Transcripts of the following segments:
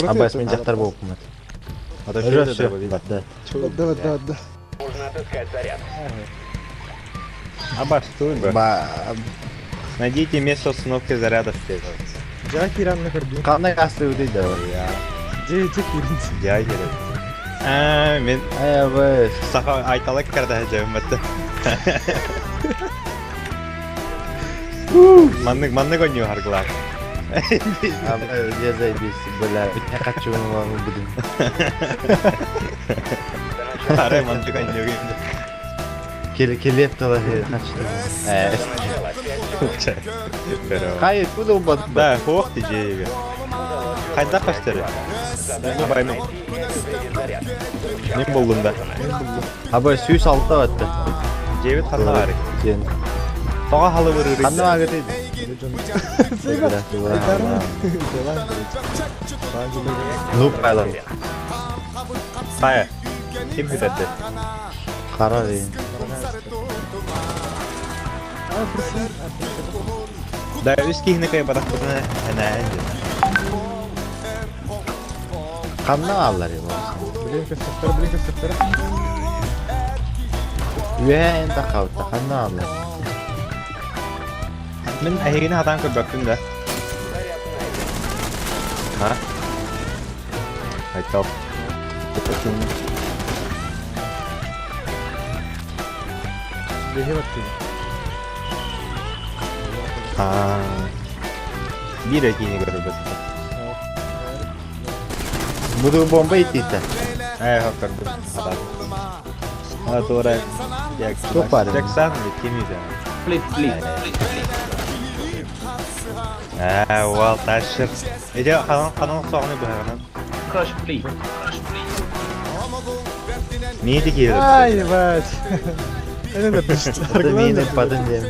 Абас мин дьахтар буолпумат. А то Уже все все. это Да. Да, да, да. Нужно отыскать заряд. Абас, туй бы. Ба Найдите место установки зарядов теперь. Жа киранны көрдүм. Қандай асты өтейді Же, же кирин. Я керек. А, мен Ай, саха айталак карда жабыматты. Маннык маннык ойнуу харгылар. Абай, я заебись, бля, не хочу вам буду. Арай маннык ойнуу. Келе келеп тала хочу. Э, Pero Кай, куда убат? Да, хох ти Хайда кастері. Ну байны. Не болдун да? Абай сүйс алта батты. Жебит ханна барык. Сен. Тоға халы бұрыр. Ханна агыты. Ну, байлар. Хайа. Ким хүтәтті? Қара дейін. Да, үс кихіне кай барақ бұны әнә әнді. Ханна алар ем. Блин, көстөктөр, блин, көстөктөр. Үе энда қалды. Ханна алар. Мен әйгені хатан көрбәктім да. Ha? Айтал. Бехе батты. А. Bir ekini көрбәктім. Буду бомба итті. Әй, хақ көрдім. Хатан. Ана тура. Çok var. Jackson kim edi? Flip, flip. Ә, уал ташыр. Эде канал канал соғыны бұғанын. Crush flip. Crush flip. Не еді Ай, ебать. Это да Это мені падын дем.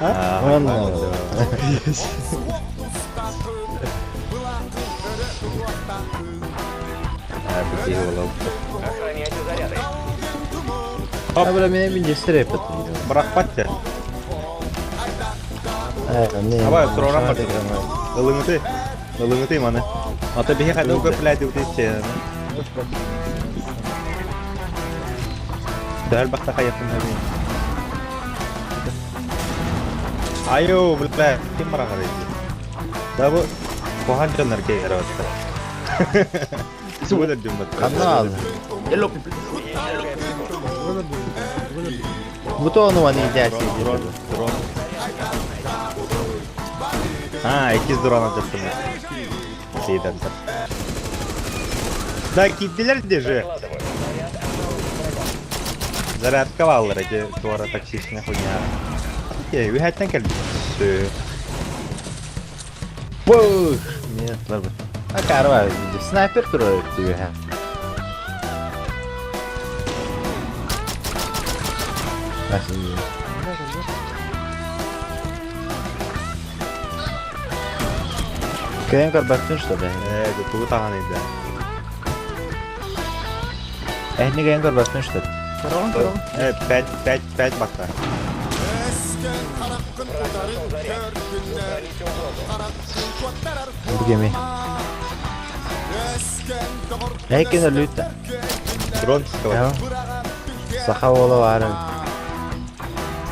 А, Вон. бітей олау. Охраняйте заряды. А бля, меня министр репет. Бірақ патты. Э, Абай, сұрарам бар. Ылыңыты. Ылыңыты маны. Ата бихе қайда көп біләді өте Дәл бақта қаяқтың әбей. Айо, бля, ким бара қарайды? Да bu Kohan canlar ke yaratты. Суыда жүмбат. Ханна алды. Yellow people. Бутону они идяси. Дрон, дрон. А, ikiz drone atacaktım. Şeyden. Да, киддилер же. Зарядка алыр эти туара токсичная хуйня. Окей, үһәттен келди. Бух! Нет, ладно. А карва, снайпер турар тебе. Кем карбаттын что ли? Э, туу таган иде. Э, не кем карбаттын что ли? Караван, караван. Э, 5 5 5 бакта. Бу кеми. Э, кем лүтті. Дрон скала. Саха ола бар.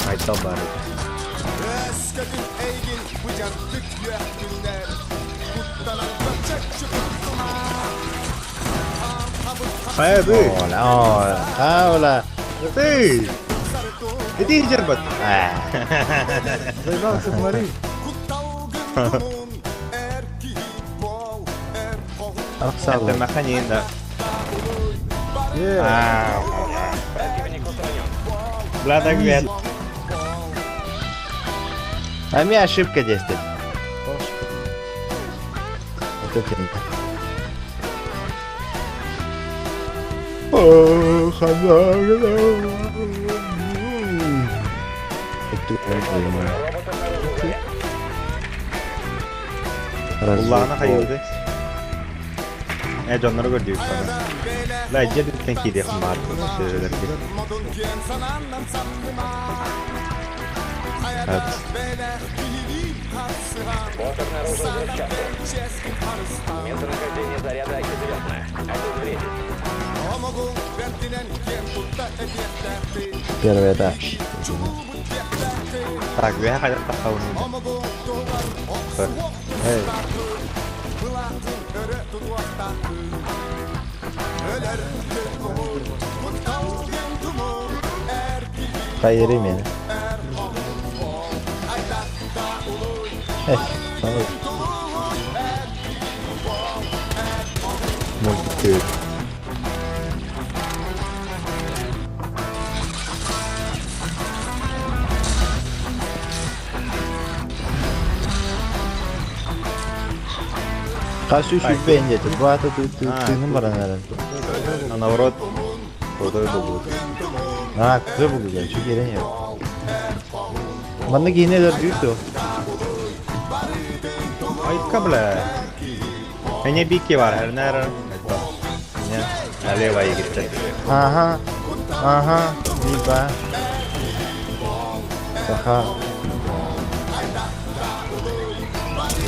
Айтал бар. Хайа бы. Ола, ола, ола. Ты! Иди жербат. Заебался, смотри. Арқсалы. Это механин, да. Е, А, Противник устранен. Бля, так бет. А мне ошибка действует. Вот это не так. О, Робот обнаружил заряд. Уллаана хайылды. Э, жоннору көрдүк бана. Бля, жедиттен киде хымар. Сөйлерге. Evet. Бот обнаружил взрывчатку. Местонахождение Обезвредить. Первый этаж. Так, үөһэ хайдах тахсабын? Эй, хайыры мени. Эх, tamam. Мультик. Хас үс үппэ инде Бата тыыным баран эрэн. А наоборот, крутой был. А, крутой был, я чуть керен yok. Манна киинелер дүйсө. Айка, бля. Эне бики бар, хернер. Не, налево игрит. Ага. Ага. Либо. Саха.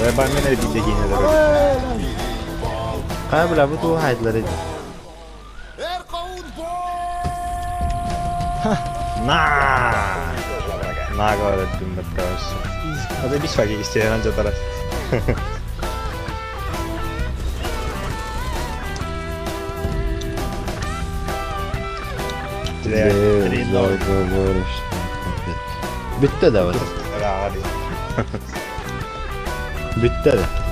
Веба мене биде кинелер. Кай бля бу туу хайдлар эди. На! На, говорит, дымбатташ. А ты биш ваги истеран жатара. Три ноль. Bitti de var. Бля, Bitti de.